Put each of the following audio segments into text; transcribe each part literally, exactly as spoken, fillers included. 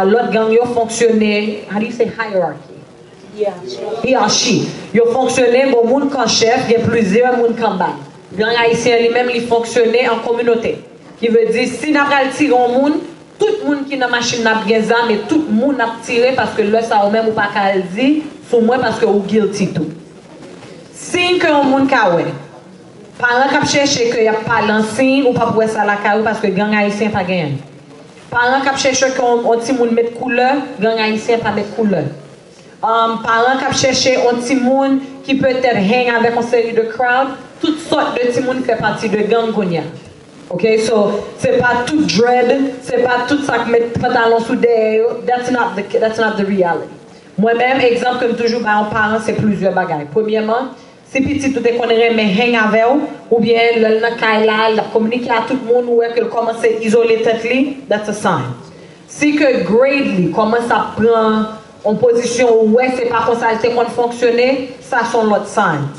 Lòt gang yo fonksyone, how do you say hierarchy? Hiyachi. Yo fonksyone, gon moun k an chèf, gen plizyè moun k anba l. Gang ayisyen li menm, li fonksyone an kominote. Ki vle di, si n ap al tire yon moun, tout moun ki nan machin nan ap gen zam e tout moun ap tire, paske lè sa ou menm ou pa ka al di sou mwen paske ou guilty tou. Siy ke yon moun ka wè. Paran k ap chèche ke y ap pale an siy, ou p ap wè sa lakay ou paske gang ayisyen pa genyen l. Paran k ap chèche ke yon, yon timoun met koulè, gang ayisyen pa met koulè. Um, paran k ap chèche yon timoun ki petèt hang avèk yon seri de crowd, tout sòt de timoun fè pati de gang kounye a. Ok, so, se pa tout dread, se pa tout sa k met pantalon sou dèyè yo, that's not the, that's not the reality. Mwen menm, egzanp ke m toujou bay yon paran, se plizyè bagay. Premyèman, si pitit ou te konn renmen hang avè w, oubyen lè l nan kay la, l ap kominike a tout moun, ou wè ke l kòmanse izole tèt li, that's a sign. Si ke grade li kòmanse ap pran yon pozisyon ou wè se pa konsa l te konn fonksyone, sa se yon lòt sign.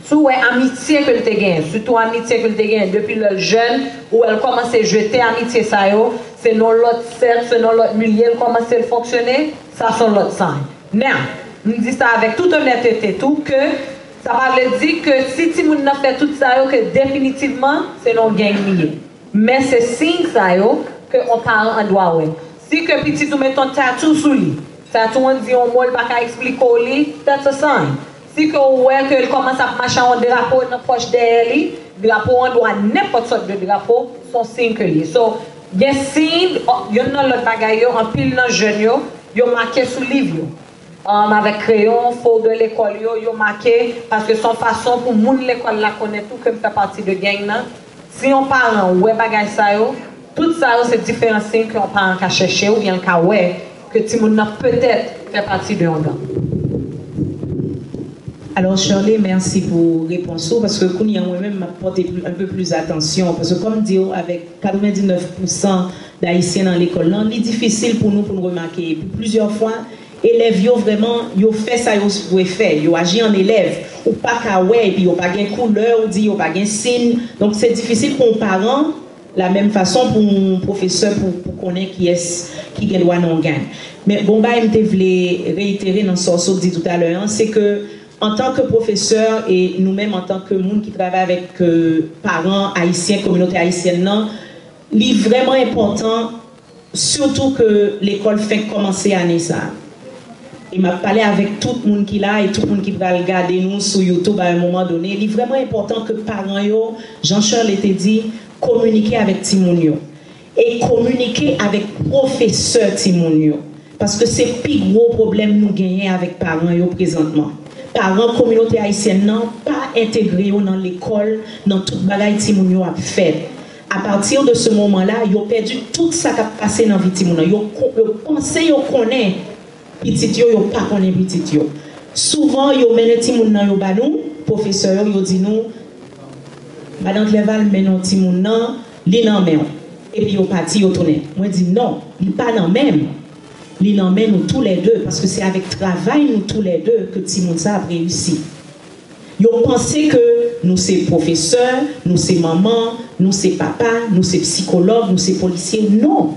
Si w wè amitye ke l te genyen, sitou amitye ke l te genyen depi lè l jèn, ou wè l kòmanse jete amitye sa yo, se nan lòt sèk, se nan lòt milye l kòmanse l fonksyone, sa se yon lòt sign. Now, m di sa avèk tout onètete tou, ke sa pa vle di ke si timoun nan fè tout sa yo, ke definitivman, se nan yon gang li ye. Men se siy sa yo ke yon paran an dwa wè. Si ke pitit ou met yon tattoo sou li, tattoo an di yon mo, li pa ka eksplike w li, that's a sign. Si ke ou wè ke l kòmanse ap mache ak yon drapo nan pòch dèyè li, drapo an dwa, nenpòt sòt de drapo, se yon siy ke l ye. So, gen siy, o, yonn nan lòt bagay yo, anpil nan jèn yo, yo make sou liv yo. Um, avèk kreyon, folder lekòl yo, yo make, paske se yon fason pou moun lekòl la konnen tou ke m fè pati de gang nan. Si yon paran wè bagay sa yo, tout sa yo se diferan siy ke yon paran ka chèche oubyen l ka wè ke timoun nan petèt fè pati de yon gang. Alors, Shirley, mèsi pou repons ou, paske kounye a mwen menm, m ap pòte pli, un peu plus atansyon, paske kòm m di w, avèk katrevendiznèf pousan d Ayisyen nan lekòl lan, li difisil pou nou pou n remake. Epi plizyè fwa, elèv yo vrèman, yo fè sa yo dwe fè. Yo aji an elèv. Ou pa ka wè, epi yo pa gen koulè, ou di yo pa gen siy. Donk, se difisil pou yon paran, la menm fason pou yon pwofesè pou, pou konnen kiyès ki gen dwa nan yon gang. Men, bon, bagay m te vle reitere nan sa w sot di toutalè an, se ke antan ke pwofesè e nou menm antan ke moun ki travay avèk, euh, paran ayisyen, kominote ayisyèn nan, li vrèman enpòtan, sitou ke lekòl fenk kòmanse ane sa a. E m ap pale avèk tout moun ki la e tout moun ki pral gade nou sou YouTube à un moment donné. Li vrèman enpòtan ke paran yo, jan Shirley te di, kominike avèk timoun yo. E kominike avèk pwofesè timoun yo. Paske se pi gwo pwoblèm nou genyen avèk paran yo prezantman. Paran kominote ayisyèn nan pa entegre yo nan lekòl, nan tout bagay timoun yo ap fè. Apati de se moman la, yo pèdi tout sa k ap pase nan vi timoun nan. Yo, yo panse yo konnen pitit yo, yo pa konnen pitit yo. Souvan, yo mennen timoun nan yo ba nou, pwofesè yo, yo di nou, Madan Clerval mennen w timoun nan, li nan men w. Epi yo pati, yo tounen. Mwen di non, li pa nan men m. Li nan men nou toulède, paske se avèk travay nou toulède ke timoun sa ap reyisi. Yo panse ke nou se pwofesè, nou se manman, nou se papa, nou se sikològ, nou se polisye. Non!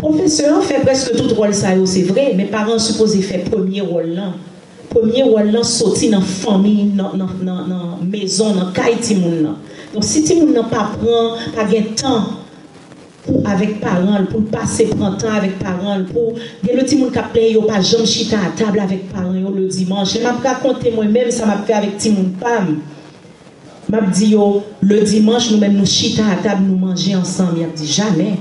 Pwofesè an fè prèske tout wòl sa yo, se vre, men paran an sipoze fè premye wòl lan. Premye wòl lan soti nan fanmi, nan, nan, nan, nan mezon, nan kay timoun nan. Donk, si timoun nan pa pran, pa gen tan pou avèk paran l, pou l pase pran tan avèk paran l, pou, gen de timoun k ap plenyen yo pa janm chita atab avèk paran yo le dimanch. Lè m ap rakonte mwen menm sa m ap fè avèk timoun pa m, m ap di yo, le dimanch, nou menm, nou chita atab, nou manje ansanm. Y ap di, jamè,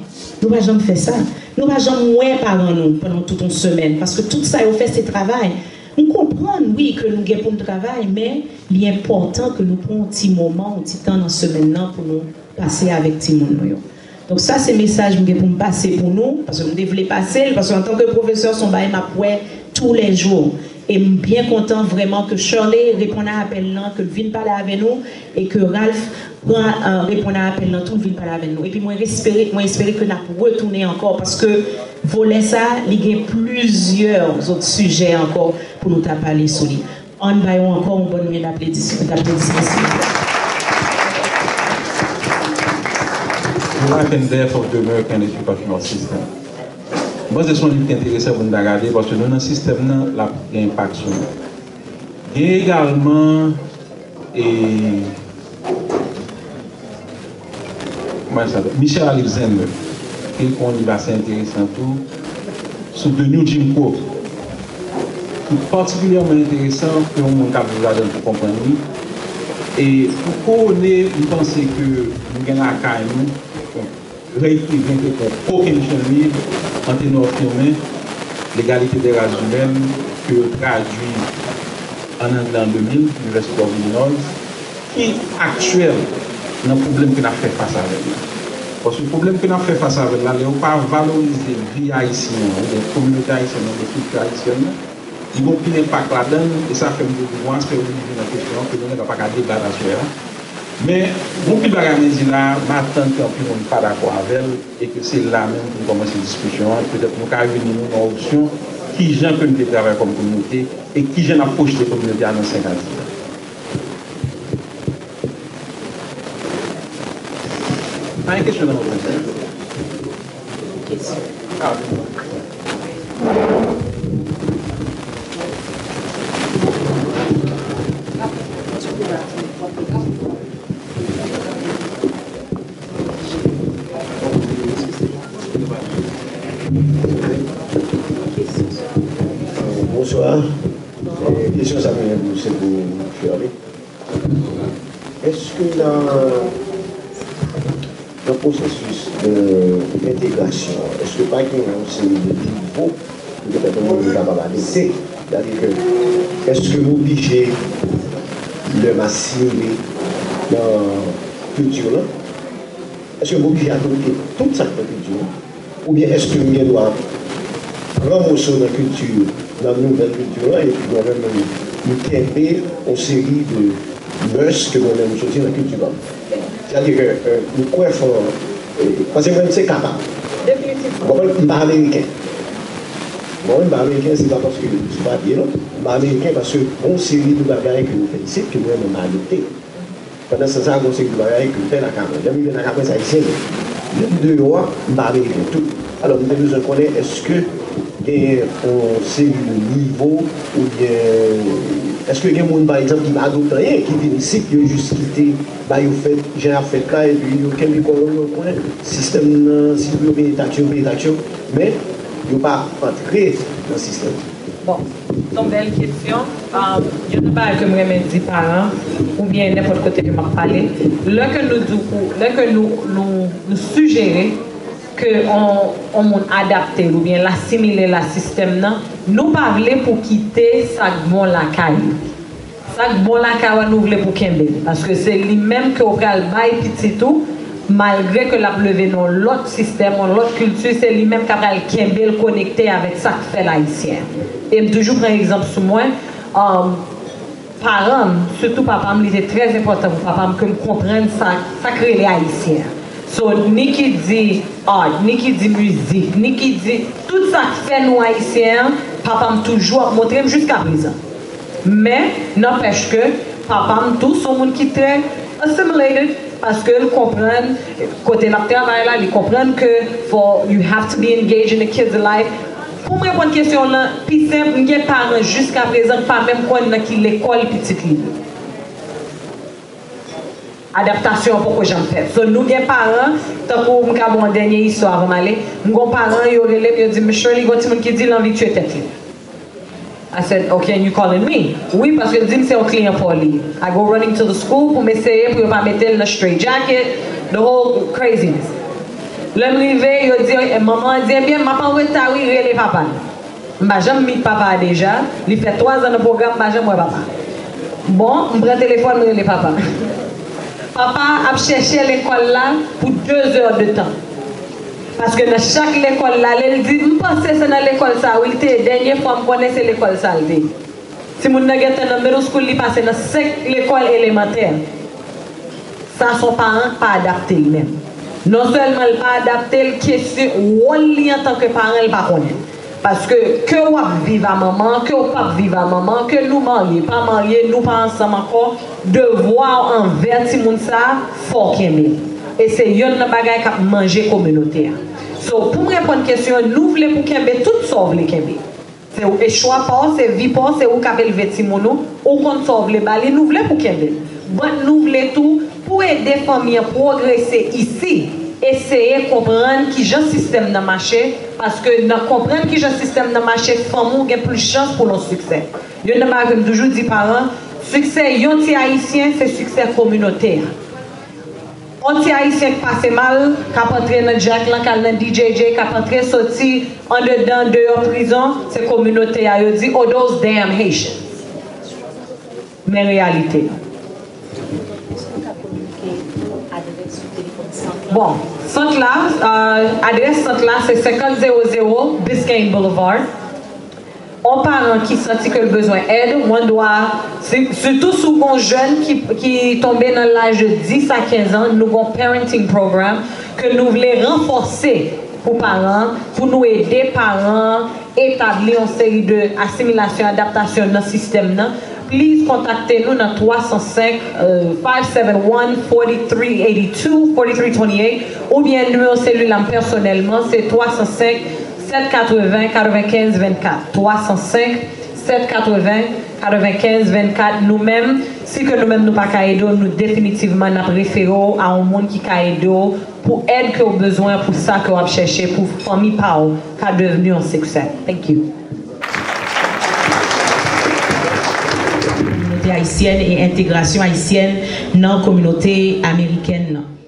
nou pa janm fè sa. Nou pa janm wè paran nou pandan tout yon semèn, paske tout sa yo fè, se travay. M konprann, wi, ke nou gen pou n travay, men li enpòtan ke nou pran yon ti moman, yon ti tan nan semèn nan pou nou pase avèk timoun nou yo. Donk, sa se mesaj m gen pou m pase pou nou, paske m te vle pase l, paske antanke pwofesè, se yon bagay m ap wè toulèjou. E m byen kontan vrèman ke Shirley reponn a apèl lan, ke l vin pale avè nou, e ke Ralph pran, euh, reponn a apèl lan tou, l vin pale avè nou. Epi mwen espere, mwen espere ke n ap retounen ankò, paske volè sa, li gen plizyè zòt sijè ankò pou nou ta pale sou li. Ann ba yo ankò yon bòn men d apledisman, silvouplè. The life and death of the American educational system. Mwen panse se yon liv ki enteresan pou n ta gade, paske nou nan sistèm nan, l ap gen enpak sou nou. Gen egalman, e, kòman sa, Michel Alexander, ki ekri yon liv ase enteresan tou, sou The New Jim Crow, ki patikilyèman enteresan, ke yon moun k ap viv ladan l pou konprann li. E pou kowone, m panse ke nou gen lakay nou, rèy prive ke pou kokenn chenn liv an tenor firmen, L'égalité des races humaines, ke yo tradui an anglè an de mil, University of Illinois, ki aktyèl nan pwoblèm ke n ap fè fas avè l la. Paske pwoblèm ke n ap fè fas avè l la, lè yo pa valorize vi ayisyen an, oubyen kominote ayisyèn nan, oubyen kilti ayisyèn nan, li gen anpil enpak ladan l, e sa fè m di w, gen yon aspè ou rive nan kesyon an ke nou menm nou pa ka debat aswè a. Men, gen anpil bagay mwen di la, m atann ke anpil moun pa dakò avè l, e ke se la menm pou n kòmanse diskisyon an, petèt nou ka vini nou nan opsyon, kijan ke nou te travay kòm kominote, e kijan n ap pwojte kominote a nan senk a diz an. Pa gen kesyon nan mwen. Kesyon. Ah, Bonswa. Eh, kesyon sa mwen gen pou se pou Shirley. Èske nan, nan pwosesis de entegrasyon, èske pa gen yon seri de nivo pou petèt yon moun kapab adopte? Sètadi ke, èske m oblije, lè m asimile nan kilti lan, èske m oblije adopte tout sa k nan kilti lan? Oubyen èske m gen dwa pran moso nan kilti, nan nouvèl kilti lan, epi mwen menm, m kenbe yon seri de mœurs ke mwen menm m soti nan kilti pa m? Sètadi ke, euh, m kwè fò, euh, paske mwen menm se kapab. Definitivman. Ou konprann? M pa ameriken. Mwen menm m pa ameriken, se pa paske sou papye, non. M pa ameriken paske gon seri de bagay ke yo fè isit ke mwen menm m adopte. Pandan se tan sa, gon seri de bagay ke m fè lakay mwen. Lè m rive lakay mwen, se ayisyen m ye. Lè m deyò a, m pa ameriken tou. Alò, m te bezwen konnen èske gen yon seri de nivo oubyen èske gen moun, pa egzanp, ki pa adopte anyen, ki vin isit, yo jis kite bagay yo fèt, jan y ap fèt la, epi yo kenbe kò yo, yo konnen sistèm nan, si pou yo peye taks, yo peye taks yo, men yo pa antre nan sistèm. Bon, se yon bèl kesyon. Um, youn nan bagay ke m renmen di paran, oubyen nenpòt kote ke m ap pale, lè ke nou di w pou, lè ke nou, nou, nou sijere ke on, on moun adapte l oubyen l asimile l a sistèm nan, nou pa vle pou kite sa k bon lakay li. Sa k bon lakay ou a, nou vle pou kenbe l, paske se li menm ke w pral bay pitit ou, malgre ke l ap leve nan yon lòt sistèm, yon lòt kilti, se li menm k ap pral kenbe l konekte avèk sa k fè l ayisyen. E m toujou pran egzanp sou mwen, um, paran m, sitou papa m, li te trè enpòtan pou papa m ke m konprann sa, sa k rele ayisyen. So, ni ki di art, ni ki di mizik, ni ki di tout sa k fè nou ayisyen an, papa m toujou ap montre m jiska prezan. Men, nanpèch ke papa m tou se yon moun ki trè assimilated, paske l konprann kote l ap travay la, li konprann ke for you have to be engaged in the kids' life. Pou m reponn kesyon w lan, pi senp, m gen paran jiska prezan k pa menm konn nan ki lekòl pitit li ye. Adaptasyon an poko janm fèt. So, nou gen paran, tankou m ka ba w yon dènye istwa avan m ale. M gen paran, yo rele m, yo di m, "Miss Shirley, gen yon timoun ki di l anvi tiye tèt li." I said, "Oh, can you calling me?" Wi, paske l di m se yon kliyan pa w li ye. I go running to the school pou m eseye pou yo pa mete l nan straight jacket, the whole craziness. Lè m rive, yo di, eh, manman an di, "Ebyen, m ap an reta wi, rele papa l." M pa janm meet papa a deja, li fè twa zan nan pwogram, m pa janm wè papa. Bon, m pran telefòn, m rele papa. Papa ap chèche lekòl la pou de zè de tan. Paske nan chak lekòl l ale, l di, "M panse se nan lekòl sa a wi l te ye. Dènye fwa m konnen se lekòl sa a l te ye." Timoun nan gentan nan middle school, li pase nan senk lekòl elemantè. Sa se yon paran k pa adapte l menm. Non sèlman l pa adapte l, kesyon wòl li antanke paran, l pa konnen l. Paske ke w ap viv a manman an, ke w p ap viv a manman an, ke nou marye, pa marye, nou pa ansanm ankò, devwa w anvè timoun sa a, fò w kenbe l. E se yonn nan bagay k ap manje kominote a. So, pou m reponn kesyon an, nou vle pou kenbe tout sa w vle kenbe. Se ou, e chwa pa w, se vi pa w, se ou k ap elve timoun ou, ou konn sa w vle ba li, nou vle pou kenbe l. But nou vle tou pou ede fanmi an pwogrese isi, eseye konprann kijan sistèm nan mache, paske nan konprann kijan sistèm nan mache, fanmi w gen plis chans pou l yon siksè. Youn nan bagay ke m toujou di paran, siksè yon ti Ayisyen se siksè kominote a. On ti Ayisyen k pase mal, k ap antre nan djak lan, k al nan D J J, k ap antre soti andedan, deyò prizon, se kominote a. Yo di, "Oh, those damn Haitians." Men reyalite a. Bon, sant la, euh, adrès sant la se senkant zewo zewo Biscayne Boulevard. On paran ki santi ke l bezwen èd, mwen dwa, si- sitou si w gon jèn ki, ki tonbe nan laj de dis a kenz an, nou gon parenting program ke nou vle ranfòse pou paran, pou nou ede paran etabli yon seri de asimilasyon, adaptasyon nan sistèm nan. Please kontakte nou nan twa san senk, euh, five seven one, forty-three eighty-two, forty-three twenty-eight, oubyen nimewo selil la m pèsonèlman, se twa san senk, sèt katreven, katrevenkenz vennkat, twa san senk, sèt katreven, katrevenkenz vennkat. Nou menm, si ke nou menm nou pa ka ede w, nou definitivman n ap refere w a yon moun ki ka ede w pou èd ke w bezwen, pou sa ke w ap chèche, pou fanmi pa w ka devni yon siksè. Thank you. Kominote ayisyèn e entegrasyon ayisyèn nan kominote amerikèn nan.